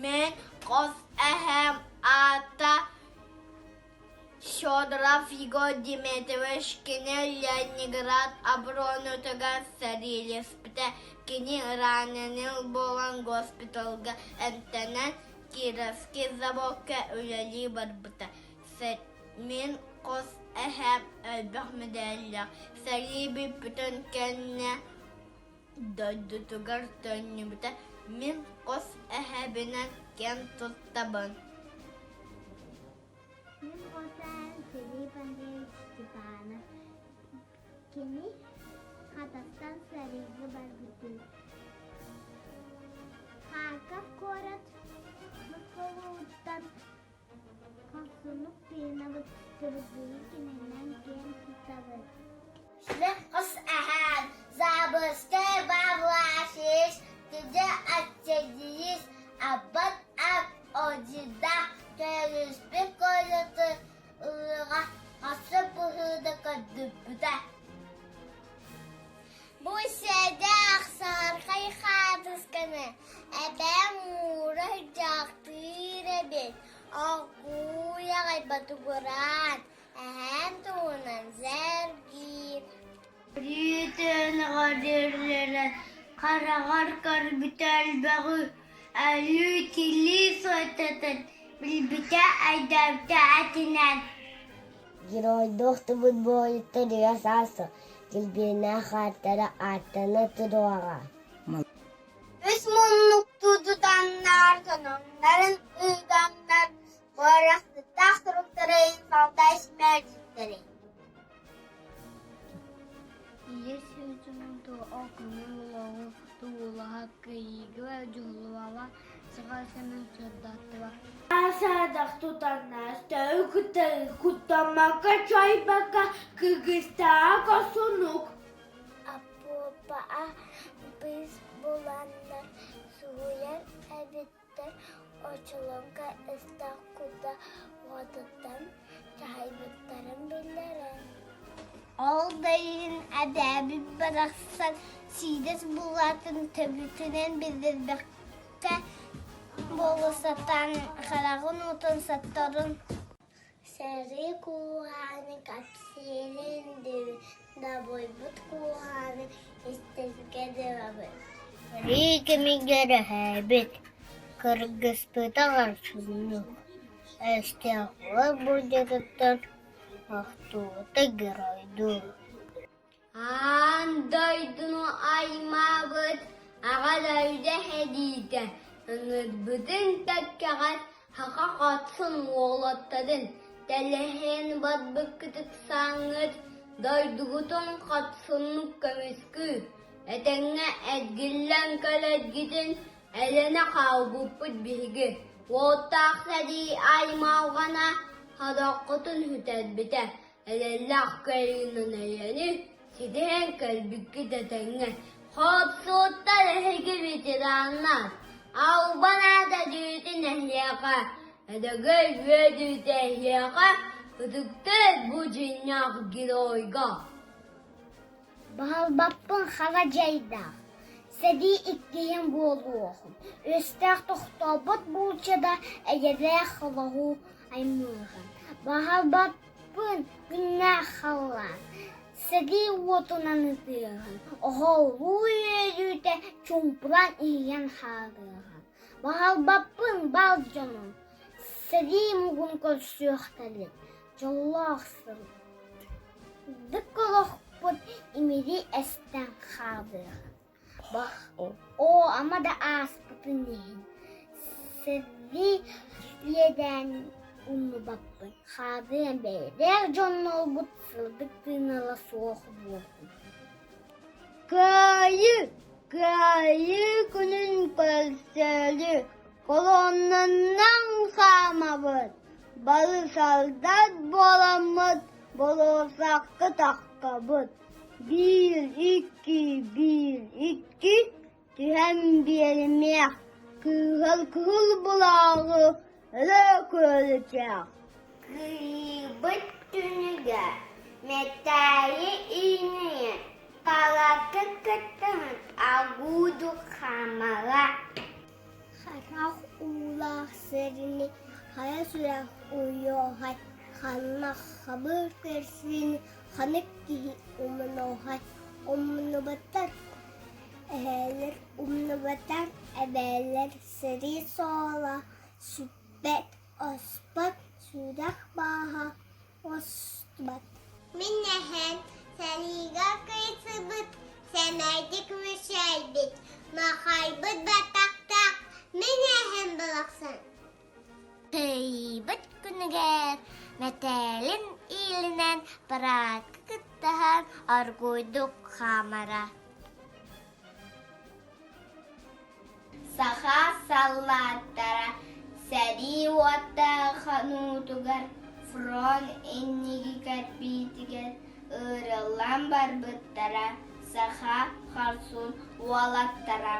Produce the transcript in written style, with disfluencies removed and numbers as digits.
Мин хос эһэм аата Федоров Егор Дмитриевич кини Ленинград оборонатыгар сэриилэспитэ. Кини раненый буолан госпиталга эмтэнэн Кировский заводка үлэлии барбыта. Мин хос эһэм элбэх мэдээллээх. Сэрии бүппүтүн кэннэ дойдутугар төннүбүтэ. Мин хос эһэбинэн киэн туттабын. Мин хос эһэм Филипп Андреевич Степанов. Кини Хатастан сэриигэ барбытын. Харьков куорат босхолууттан Хорсуннук тыынабыт, кыргыһыы кининэн киэн туттабыт. Хос эһэм Забыскай Бавлашич тиде отсоединись абат ак одида төрүспүт куораты ылыыга хасы быһыыда көрдүрбүтэ. Бу сэдэх саһархай хаартысканы эбээм уура сылдьаахтыыр эбит, оргууй аҕай ботугураан, эһээм туһунан сэргиир. Риитин хараҕар көрбүтэ элбэҕи, өлүү-тиллии суотатын билбитэ, өйдөөбүтэ этинэн. Геройдуохтубут буойуттар үйэ саас килбиэннээх ааттара ааттана туруоҕа. Үс муннуктуу тутаннар, сонуннарын ыытаннар, буорахсыттаах суруктарын салтай симэлдьиттэрин. Ийэ сүүтүн туох көҥүл олоҕу туруулаһа кыайыыга дьулуһуоҕа Саха сирин сырдаттылар. Саадах тутаннар куттаммакка чайбакка кыргызтаах осунук. Аппуоппаа быыс буланнар суруйар эбиттэр очолорго өстөөх кута уотуттан дьаһайбыттарын биллэрэр. Ол да иһин эбээбит барахсан сиидэс булаатын төбөтүнэн биллэрбэккэ буола сатаан хараҕын уутун сотторун Сэрии кууһааны кэпсиирин дабайбыт кууһааны истэргэ дылыбыт. Сэрии кэмигэр эһээбит кыргыспыта хорсуннук, өстөөхтөр былдьатыттан охтубута геройдуу. Аан дойдуну аймаабыт Аҕа дойду сэриитэ ыҥырбытын тэккэҕэр саха хорсун уолаттарын тэлэһийэн барбыккытык сааҥҥыт дойдугутун хорсуннук көмүскүү, этэҥҥэ эргиллэн кэлэргитин эрэнэ хаалбыппыт биһиги. Уоттаах сэрии аймалҕана сороххутун сүтэрбитэ. Эрэллээх кыайыынан эйэни ситиһэн кэлбиккит этэҥҥэ. Хорсуттар эһиги ветераннар, албан аата дьиэтин эһиэхэ, эдэгэй үөдүйдэ эһиэхэ, ытыктыыр бу дьиҥнээх геройга. Баһылбаппын хара дьайдаах, сэрии иккиһин буолуоҕун, үөстээх тохтообот булчада эйэлээх олоҕу аймыаҕын, баһылбаппын күннээх халлаан, сэрии уотунан ытыаҕын, оһолуу үөрүүтэ чуумпуран иһийэн хаалыаҕын, баһылбаппын бал дьонун, сэрии муҥун көрсүөхтэрин, дьоллоох сыл Дык олохпут имири эстэн хаалыаҕа. Оо, ама да ааспытын иһин, сэрии иэдээнин умнубаппын, хаалыам бэйэлээх дьоннорбут сырдык тыынала суох буоллун. Кыайыы, Кыайыы күнүн көрсөөрү колоннанан хаамабыт, бары салдат буоламмыт болуосакка таххабыт. Биир, икки, биир, икки түһэн биэримиэх, кыыһар кыһыл былааҕы өрө күөрүтүөх. Кыайыыбыт түнүгэ мэтээйи иинэйэн Палата кыттыһан агууду хаамара. Харах уулаах. Уоттаах сэриини хайа сүрэх уйуоҕай, ханна хабыр кэрсиини ханнык киһи умнуоҕай, умнубаттар эһээлэр, умнубаттар эбээлэр сэрии суола сүппэт, оспот сүрэх бааһа устубат. Мин эһэм сэриигэ кыйсыбыт, сэмэйдик мүчэйбит, махайбыт баттахтаах мин эһэм балахсан. Кыайбыт күнүгэр мэтээлин иилинэн параадка кыттыһан оргууйдук хаамара. Саха саллааттара сэрии уоттаах хонуутугар фронт инники кирбиитигэр ыырыллан барбыттара саха хорсун уолаттара.